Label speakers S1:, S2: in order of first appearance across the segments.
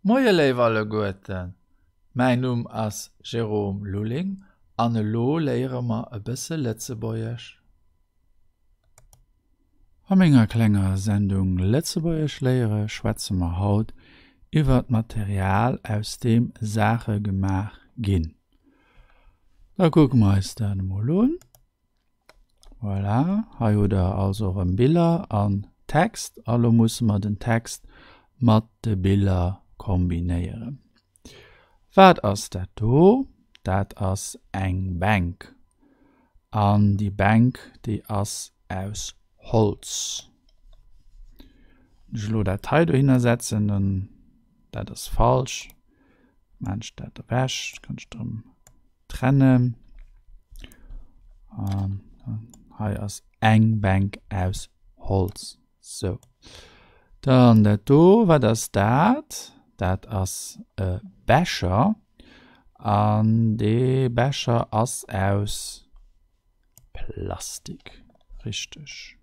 S1: Moie léif alleguerten, mäin Numm ass Jérôme Lulling an elo léiere mer e bësse Lëtzebuergesch. A menger klenger Sendung Lëtzebuergesch léiere schwätze mer haut iwwer d'Material aus deem Saache gemaach ginn. Da kucke mer eis dat emol un. Voilà, hei hutt der also erëm Biller an Text a lo musse mer den Text mat de Biller kombinéieren. Wat ass dat do? Dat ass eng Bänk. An déi Bänk, déi ass aus Holz. Wann ech elo dat hei dohinner setzen, dann, dat ass falsch, maan ech dat ewech, kann ech erëm trennen. An hei ass eng Bänk aus Holz. Sou. Dann dat do, wat ass dat? Dat ass e Becher. An dee Becher ass aus Plastik. Richteg.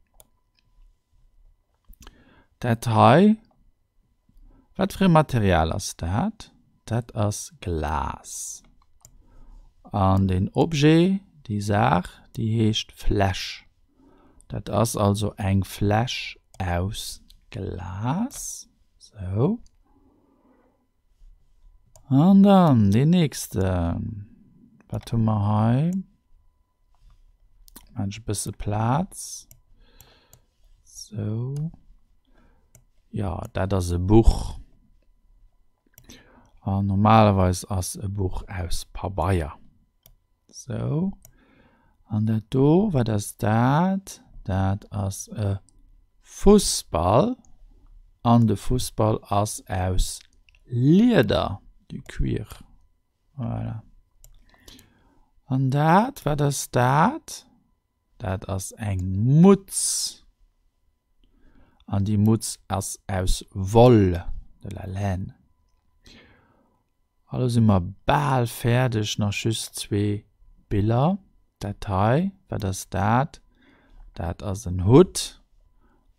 S1: Dat hei, wat fir e Material ass dat? Dat ass Glas. An den Objet, déi Saach, déi heescht Fläsch. Dat ass also eng Fläsch aus Glas. Sou. An dann deen nächsten. Wat hu mer hei? Maan ech e bësse Plaz. Sou. Jo, dat ass e Buch. An normalerweis ass e Buch aus Pabeier. Sou. An dat do, wat ass dat? Dat ass e Fussball. An de Fussball ass aus Lieder, du cuir. Voilà. An dat, wat ass dat? Dat ass eng Mutz. An déi Mutz ass aus Woll, de la laine. A lo si mer bal fäerdeg, nach just zwee Biller. Dat hei, wat ass dat? Dat ass en Hutt.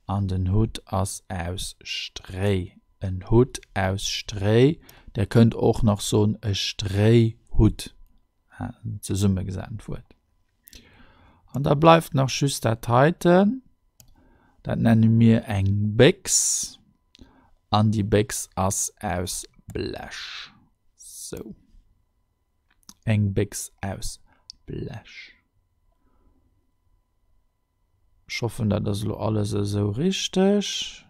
S1: An den Hutt ass aus Stréi. En Hutt aus Stréi. Der kënnt och nach soen e Stréihutt. Zesummegesatent Wuert. An da bleift nach just dat heiten. Dat nenne mir eng Béchs. An déi Béchs ass aus Blech. Sou. Eng Béchs aus Blech. Ech hoffen dat ass elo alles esou richteg.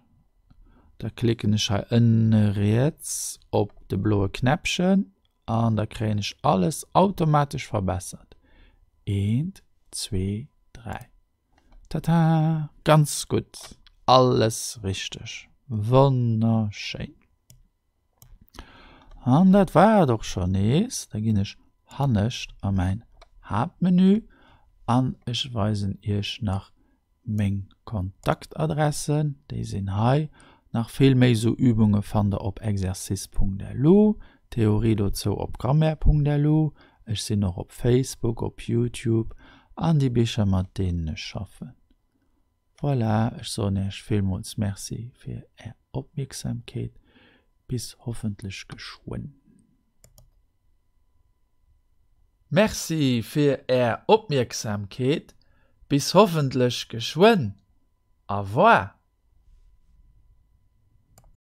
S1: Da klicken ech hei ënne riets op de bloe Knäppchen an da kréien ech alles automatesch verbessert. Eent, zwee, dräi. Tata! Ganz gutt! Alles richteg! Wonnerschéin! An dat war et och schonn nees. Da ginn ech hannescht a mäin Haaptmenü an ech weisen iech nach meng Kontaktadressen. Déi sinn hei. Nach vill méi sou Übunge fannt der op exercice.lu, Theorie dozou op grammaire.lu. Ech sinn och op Facebook, op Youtube an déi Bicher mat deenen ech schaffen. Voilà, ech soen Iech villmools Merci fir Är Opmierksamkeet. Bis hoffentlech geschwënn. Merci fir Är Opmierksamkeet. Bis hoffentlech geschwënn. Au revoir.